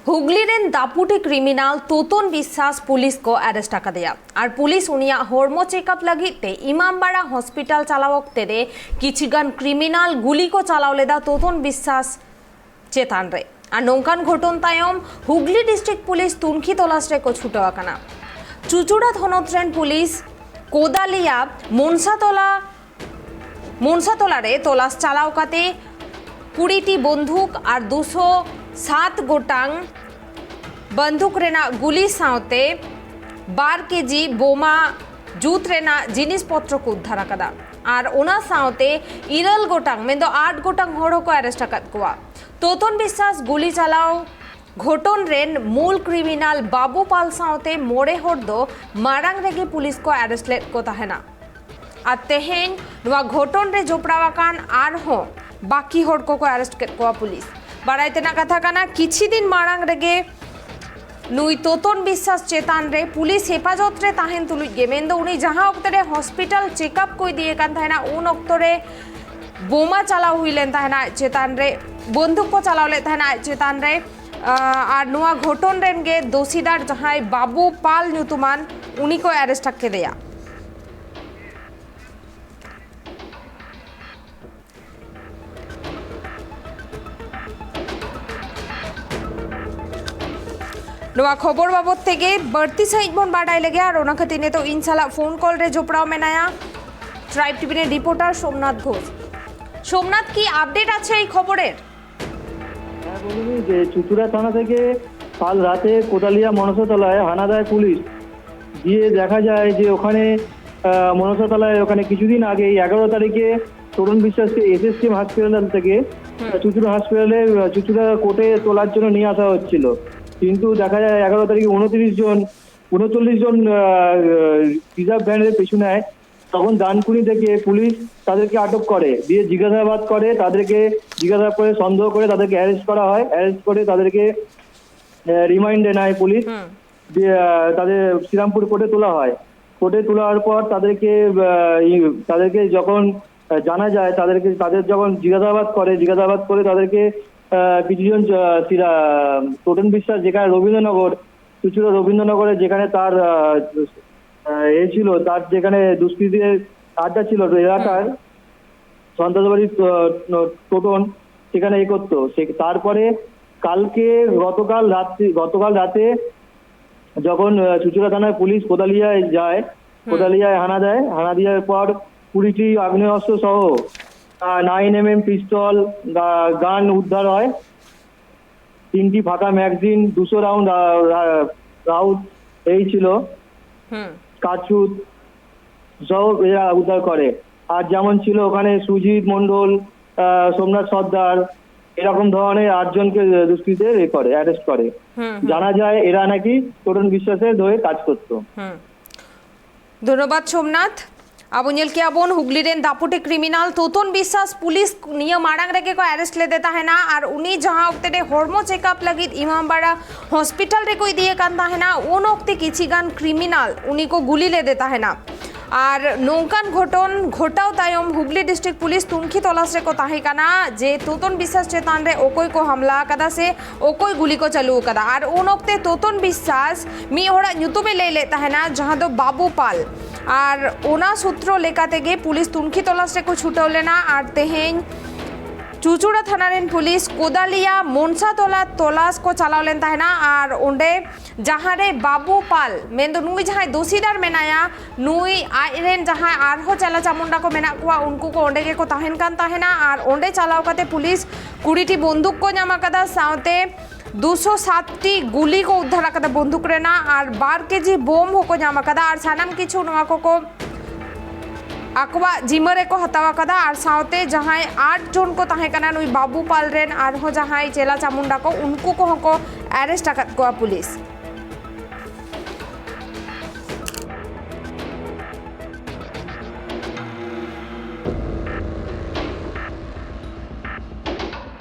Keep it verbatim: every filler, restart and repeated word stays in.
ᱦᱩᱜᱽᱞᱤ ᱨᱮᱱ ᱫᱟᱯᱩᱴᱮ criminal ᱛᱳᱛᱚᱱ ᱵᱤᱥᱥᱟᱥ police ᱠᱚ arrest ᱟᱠᱟᱫᱮᱭᱟ᱾ ᱟᱨ ᱯᱩᱞᱤᱥ ᱩᱱᱤᱭᱟᱜ ᱦᱚᱲᱢᱚ ᱪᱮᱠᱟᱯ ᱞᱟᱹᱜᱤᱫ ᱛᱮ ᱤᱢᱟᱢᱵᱟᱲᱟ ᱦᱚᱥᱯᱤᱴᱟᱞ ᱪᱟᱞᱟᱣ ᱚᱠᱛᱮ ᱨᱮ ᱠᱤᱪᱷᱩ ᱜᱟᱱ ᱠᱨᱤᱢᱤᱱᱟᱞ ᱜᱩᱞᱤ ᱠᱚ ᱪᱟᱞᱟᱣ ᱞᱮᱫᱟ ᱛᱳᱛᱚᱱ ᱵᱤᱥᱥᱟᱥ ᱪᱮᱛᱟᱱ ᱨᱮ᱾ ᱟᱨ ᱱᱚᱝᱠᱟᱱ ᱜᱷᱚᱴᱚᱱ ᱛᱟᱭᱚᱢ ᱦᱩᱜᱽᱞᱤ ᱰᱤᱥᱴᱨᱤᱠᱴ ᱯᱩᱞᱤᱥ ᱛᱩᱱᱠᱷᱤ ᱛᱚᱞᱟᱥ ᱨᱮᱠᱚ ᱪᱷᱩᱴᱟᱹᱣ ᱟᱠᱟᱱᱟ᱾ ᱪᱩᱪᱩᱲᱟ ᱛᱷᱚᱱᱚᱛ ᱨᱮᱱ ᱯᱩᱞᱤᱥ ᱠᱳᱫᱟᱞᱤᱭᱟ ᱢᱚᱱᱥᱟᱛᱚᱞᱟ ᱢᱚᱱᱥᱟᱛᱚᱞᱟ ᱨᱮ ᱛᱚᱞᱟᱥ ᱪᱟᱞᱟᱣ ᱠᱟᱛᱮ ᱠᱩᱲᱤ ᱴᱤ ᱵᱚᱱᱫᱷᱩᱠ ᱟᱨ ᱫᱩᱥᱚ ᱥᱟᱛ ᱜᱚᱴᱟᱝ ᱵᱚᱱᱫᱷᱩᱠ ᱨᱮᱱᱟᱜ ᱜᱩᱞᱤ ᱥᱟᱶᱛᱮ ᱵᱟᱨ ᱠᱮᱡᱤ ᱵᱳᱢᱟ ᱡᱩᱛ ᱨᱮᱱᱟᱜ ᱡᱤᱱᱤᱥ ᱯᱚᱛᱨᱚ ᱠᱚ ᱩᱫᱽᱫᱷᱟᱨ ᱟᱠᱟᱫᱟ᱾ ᱟᱨ ᱚᱱᱟ ᱥᱟᱶᱛᱮ ᱤᱨᱟᱹᱞ ᱜᱚᱴᱟᱝ, ᱢᱮᱱᱫᱚ ᱟᱴ ᱜᱚᱴᱟᱝ ᱦᱚᱲ ᱦᱚᱸᱠᱚ ᱟᱨᱮᱥᱴ ᱟᱠᱟᱫ ᱠᱚᱣᱟ᱾ ᱛᱳᱛᱚᱱ ᱵᱤᱥᱥᱟᱥ ᱜᱩᱞᱤ ᱪᱟᱞᱟᱣ ᱜᱷᱚᱴᱚᱱ ᱨᱮᱱ ᱢᱩᱞ ᱠᱨᱤᱢᱤᱱᱟᱞ ᱵᱟᱵᱩ ᱯᱟᱞ ᱥᱟᱶᱛᱮ ᱢᱚᱬᱮ ᱦᱚᱲ ᱫᱚ ᱢᱟᱲᱟᱝ ᱨᱮᱜᱮ ᱯᱩᱞᱤᱥ ᱠᱚ ᱟᱨᱮᱥᱴ ᱞᱮᱫ ᱠᱚ ᱛᱟᱦᱮᱱᱟ᱾ ᱟᱨ ᱛᱮᱦᱮᱧ ᱱᱚᱣᱟ ᱜᱷᱚᱴᱚᱱ ᱨᱮ ᱡᱚᱯᱲᱟᱣ ᱟᱠᱟᱱ ᱟᱨᱦᱚᱸ ᱵᱟᱹᱠᱤ ᱦᱚᱲ ᱠᱚᱠᱚ ᱟᱨᱮᱥᱴ ᱠᱮᱫ ᱠᱚᱣᱟ ᱯᱩᱞᱤᱥ᱾ ᱵᱟᱲᱟᱭ ᱛᱮᱱᱟᱜ ᱠᱟᱛᱷᱟ ᱠᱟᱱᱟ, ᱠᱤᱪᱷᱤ ᱫᱤᱱ ᱢᱟᱲᱟᱝ ᱨᱮᱜᱮ ᱱᱩᱭ ᱛᱳᱛᱚᱱ ᱵᱤᱥᱥᱟᱥ ᱪᱮᱛᱟᱱ ᱨᱮ ᱯᱩᱞᱤᱥ ᱦᱮᱯᱟᱡᱚᱛ ᱨᱮ ᱛᱟᱦᱮᱱ ᱛᱩᱞᱩᱡ ᱜᱮ, ᱢᱮᱱᱫᱚ ᱩᱱᱤ ᱡᱟᱦᱟᱸ ᱚᱠᱛᱚ ᱨᱮ ᱦᱚᱥᱯᱤᱴᱟᱞ ᱪᱮᱠᱟᱯ ᱠᱚ ᱤᱫᱤᱭᱮ ᱠᱟᱱ ᱛᱟᱦᱮᱱᱟ, ᱩᱱ ᱚᱠᱛᱚ ᱨᱮ ᱵᱳᱢᱟ ᱪᱟᱞᱟᱣ ᱦᱩᱭ ᱞᱮᱱ ᱛᱟᱦᱮᱱᱟ ᱟᱡ ᱪᱮᱛᱟᱱ ᱨᱮ, ᱵᱚᱱᱫᱷᱩᱠ ᱠᱚ ᱪᱟᱞᱟᱣ ᱞᱮᱫ ᱛᱟᱦᱮᱱᱟ ᱟᱡ ᱪᱮᱛᱟᱱ ᱨᱮ᱾ ᱟᱨ ᱱᱚᱣᱟ ᱜᱷᱚᱴᱚᱱ ᱨᱮᱱ ᱜᱮ ᱫᱳᱥᱤᱫᱟᱨ ᱡᱟᱦᱟᱸᱭ ᱵᱟᱵᱩ ᱯᱟᱞ ᱧᱩᱛᱩᱢᱟᱱ, ᱩᱱᱤ ᱠᱚ ᱟᱨᱮᱥᱴ ᱠᱮᱫᱮᱭᱟ᱾ ᱱᱚᱣᱟ ᱠᱷᱚᱵᱚᱨ ᱵᱟᱵᱚᱫ ᱛᱮᱜᱮ ᱵᱟᱹᱲᱛᱤ ᱥᱟᱺᱦᱤᱡ ᱵᱚᱱ ᱵᱟᱰᱟᱭ ᱞᱮᱜᱮ, ᱟᱨ ᱚᱱᱟ ᱠᱷᱟᱹᱛᱤᱨ ᱱᱤᱛᱚᱜ ᱤᱧ ᱥᱟᱞᱟᱜ ᱯᱷᱳᱱ ᱠᱚᱞ ᱨᱮ ᱡᱚᱯᱲᱟᱣ ᱢᱮᱱᱟᱭᱟ ᱴᱨᱟᱭᱤᱵᱽ ᱴᱤᱵᱷᱤ ᱨᱮᱱ ᱨᱤᱯᱳᱨᱴᱟᱨ ᱥᱳᱢᱱᱟᱛᱷ ᱜᱷᱳᱥ᱾ সোমনাথ, কি আপডেট আছে এই খবরের? হ্যাঁ, বলুন, যে চুচুড়া থানা থেকে কাল রাতে কোদালিয়া মনসাতলায় হানা দেয় পুলিশ। গিয়ে দেখা যায় যে ওখানে, আহ, মনসাতলায় ওখানে কিছুদিন আগে, এই এগারো তারিখে তরুণ বিশ্বাসকে এসএসকেএম হসপিটাল থেকে, হুম। আহ, চুচুড়া হসপিটালে, আহ, চুচুড়া কোর্টে তোলার জন্য নিয়ে আসা হচ্ছিল। কিন্তু দেখা যায় এগারো তারিখে ঊনত্রিশ জন, ঊনচল্লিশ জন, আহ, রিজার্ভ ব্যান্ডের পিছু নেয়। তখন ডানকুনি থেকে পুলিশ তাদেরকে আটক করে, দিয়ে জিজ্ঞাসাবাদ করে, তাদেরকে জিজ্ঞাসাবাদ করে, সন্দেহ করে তাদেরকে অ্যারেস্ট করা হয়। অ্যারেস্ট করে তাদেরকে, আহ, রিমান্ডে নেয় পুলিশ। হুম। দিয়ে, আহ, তাদের শ্রীরামপুর কোর্টে তোলা হয়। কোর্টে তোলার পর তাদেরকে, আহ, ই-, তাদেরকে যখন, আহ, জানা যায়, তাদেরকে, তাদের যখন জিজ্ঞাসাবাদ করে, জিজ্ঞাসাবাদ করে তাদেরকে আহ, কিছুজন, আহ, সিরা-, টোটন বিশ্বাস যেখানে রবীন্দ্রনগর, চুচুড়া রবীন্দ্রনগরে যেখানে তার, আহ, আহ, এ ছিল, তার যেখানে দুষ্কৃতীদের আড্ডা ছিল এলাকার, সন্ত্রাসবাদী, আহ, টোটন সেখানে এ করতো। সে, তারপরে কালকে, গতকাল রাত্রি, গতকাল রাতে যখন, আহ, চুচুড়া থানার পুলিশ কোদালিয়ায় যায়, কোদালিয়ায় হানা দেয়, হানা দেওয়ার পর কুড়িটি আগ্নেয়াস্ত্র সহ, আহ, নাইন এমএম পিস্তল, গা-, গান উদ্ধার হয়, তিনটি ফাঁকা ম্যাগাজিন, দুশো রাউন্ড, আহ, রা-, রাউন্ড এই ছিল, হুম। কারতুজ সহ এরা উদ্ধার করে। আর যেমন ছিল ওখানে সুজিত মণ্ডল, আহ, সোমনাথ সর্দার, এরকম ধরনের আটজনকে দুষ্কৃতীদের এ করে, অ্যারেস্ট করে। হুম, হুম। জানা যায় এরা নাকি টোটন বিশ্বাসের হয়ে কাজ করতো। হুম। ধন্যবাদ সোমনাথ। ᱟᱵᱚ ᱧᱮᱞ ᱠᱮᱜᱼᱟ ᱵᱚᱱ ᱦᱩᱜᱽᱞᱤ ᱨᱮᱱ ᱫᱟᱯᱚᱴᱤ ᱠᱨᱤᱢᱤᱱᱟᱞ ᱛᱳᱛᱚᱱ ᱵᱤᱥᱥᱟᱥ ᱯᱩᱞᱤᱥ ᱱᱤᱭᱟᱹ ᱢᱟᱲᱟᱝ ᱨᱮᱜᱮ ᱠᱚ ᱟᱨᱮᱥᱴ ᱞᱮᱫᱮ ᱛᱟᱦᱮᱱᱟ ᱟᱨ ᱩᱱᱤ ᱡᱟᱦᱟᱸ ᱚᱠᱛᱮ ᱨᱮ ᱦᱚᱲᱢᱚ ᱪᱮᱠᱟᱯ ᱞᱟᱹᱜᱤᱫ ᱤᱢᱟᱢᱵᱟᱲᱟ ᱦᱚᱥᱯᱤᱴᱟᱞ ᱨᱮᱠᱚ ᱤᱫᱤᱭᱮ ᱠᱟᱱ ᱛᱟᱦᱮᱱᱟ, ᱩᱱ ᱚᱠᱛᱮ ᱠᱤᱪᱷᱤ ᱜᱟᱱ ᱠᱨᱤᱢᱤᱱᱟᱞ ᱩᱱᱤ ᱠᱚ ᱜᱩᱞᱤ ᱞᱮᱫᱮ ᱛᱟᱦᱮᱱᱟ᱾ ᱟᱨ ᱱᱚᱝᱠᱟᱱ ᱜᱷᱚᱴᱚᱱ ᱜᱷᱚᱴᱟᱣ ᱛᱟᱭᱚᱢ ᱦᱩᱜᱽᱞᱤ ᱰᱤᱥᱴᱨᱤᱠᱴ ᱯᱩᱞᱤᱥ ᱛᱩᱱᱠᱷᱤ ᱛᱚᱞᱟᱥ ᱨᱮᱠᱚ ᱛᱟᱦᱮᱸ ᱠᱟᱱᱟ ᱡᱮ ᱛᱳᱛᱚᱱ ᱵᱤᱥᱥᱟᱥ ᱪᱮᱛᱟᱱ ᱨᱮ ᱚᱠᱚᱭ ᱠᱚ ᱦᱟᱢᱞᱟ ᱟᱠᱟᱫᱟ ᱥᱮ ᱚᱠᱚᱭ ᱜᱩᱞᱤ ᱠᱚ ᱪᱟᱹᱞᱩ ᱟᱠᱟᱫᱟ᱾ ᱟᱨ ᱩᱱ ᱚᱠᱛᱮ ᱛᱳᱛᱚᱱ ᱵᱤᱥᱥᱟᱥ ᱢᱤᱫ ᱦᱚᱲᱟᱜ ᱧᱩᱛᱩᱢᱮ ᱞᱟᱹᱭ ᱞᱮᱫ ᱛᱟᱦᱮᱱᱟ, ᱡᱟᱦᱟᱸ ᱫᱚ ᱵᱟᱵᱩ ᱯᱟᱞ᱾ ᱟᱨ ᱚᱱᱟ ᱥᱩᱛᱨᱚ ᱞᱮᱠᱟ ᱛᱮᱜᱮ ᱯᱩᱞᱤᱥ ᱛᱩᱱᱠᱷᱤ ᱛᱚᱞᱟᱥ ᱨᱮᱠᱚ ᱪᱷᱩᱴᱟᱹᱣ ᱞᱮᱱᱟ᱾ ᱟᱨ ᱛᱮᱦᱮᱧ ᱪᱩᱪᱩᱲᱟ ᱛᱷᱟᱱᱟ ᱨᱮᱱ ᱯᱩᱞᱤᱥ ᱠᱳᱫᱟᱞᱤᱭᱟ ᱢᱚᱱᱥᱟ ᱛᱚᱞᱟ ᱛᱚᱞᱟᱥ ᱠᱚ ᱪᱟᱞᱟᱣ ᱞᱮᱱ ᱛᱟᱦᱮᱱᱟ᱾ ᱟᱨ ᱚᱸᱰᱮ ᱡᱟᱦᱟᱸ ᱨᱮ ᱵᱟᱵᱩ ᱯᱟᱞ, ᱢᱮᱱᱫᱚ ᱱᱩᱭ ᱡᱟᱦᱟᱸᱭ ᱫᱳᱥᱤᱫᱟᱨ ᱢᱮᱱᱟᱭᱟ, ᱱᱩᱭ ᱟᱡ ᱨᱮᱱ ᱡᱟᱦᱟᱸᱭ ᱟᱨᱦᱚᱸ ᱪᱮᱞᱟ ᱪᱟᱢᱩᱱᱰᱟ ᱠᱚ ᱢᱮᱱᱟᱜ ᱠᱚᱣᱟ, ᱩᱱᱠᱩ ᱠᱚ ᱚᱸᱰᱮ ᱜᱮᱠᱚ ᱛᱟᱦᱮᱱ ᱠᱟᱱ ᱛᱟᱦᱮᱱᱟ᱾ ᱟᱨ ᱚᱸᱰᱮ ᱪᱟᱞᱟᱣ ᱠᱟᱛᱮ ᱯᱩᱞᱤᱥ ᱠᱩᱲᱤ ᱴᱤ ᱵᱚᱱᱫᱩᱠ ᱠᱚ ᱧᱟᱢ ᱟᱠᱟᱫᱟ, ᱥᱟᱶᱛᱮ ᱫᱩᱥᱚ ᱥᱟᱛ ᱴᱤ ᱜᱩᱞᱤ ᱠᱚ ᱩᱫᱽᱫᱷᱟᱨ ᱟᱠᱟᱫᱟ ᱵᱚᱱᱫᱩᱠ ᱨᱮᱱᱟᱜ, ᱟᱨ ᱵᱟᱨ ᱠᱮᱡᱤ ᱵᱳᱢ ᱦᱚᱸᱠᱚ ᱧᱟᱢ ᱟᱠᱟᱫᱟ᱾ ᱟᱨ ᱥᱟᱱᱟᱢ ᱠᱤᱪᱷᱩ ᱱᱚᱣᱟ ᱠᱚᱠᱚ ᱟᱠᱚᱣᱟᱜ ᱡᱤᱢᱟᱹ ᱨᱮᱠᱚ ᱦᱟᱛᱟᱣ ᱟᱠᱟᱫᱟ᱾ ᱟᱨ ᱥᱟᱶᱛᱮ ᱡᱟᱦᱟᱸᱭ ᱟᱴ ᱡᱚᱱ ᱠᱚ ᱛᱟᱦᱮᱸ ᱠᱟᱱᱟ, ᱱᱩᱭ ᱵᱟᱵᱩ ᱯᱟᱞ ᱨᱮᱱ ᱟᱨᱦᱚᱸ ᱡᱟᱦᱟᱸᱭ ᱪᱮᱞᱟ ᱪᱟᱢᱩᱱᱰᱟ ᱠᱚ, ᱩᱱᱠᱩ ᱠᱚᱦᱚᱸ ᱠᱚ ᱟᱨᱮᱥᱴ ᱟᱠᱟᱫ ᱠᱚᱣᱟ ᱯᱩᱞᱤᱥ᱾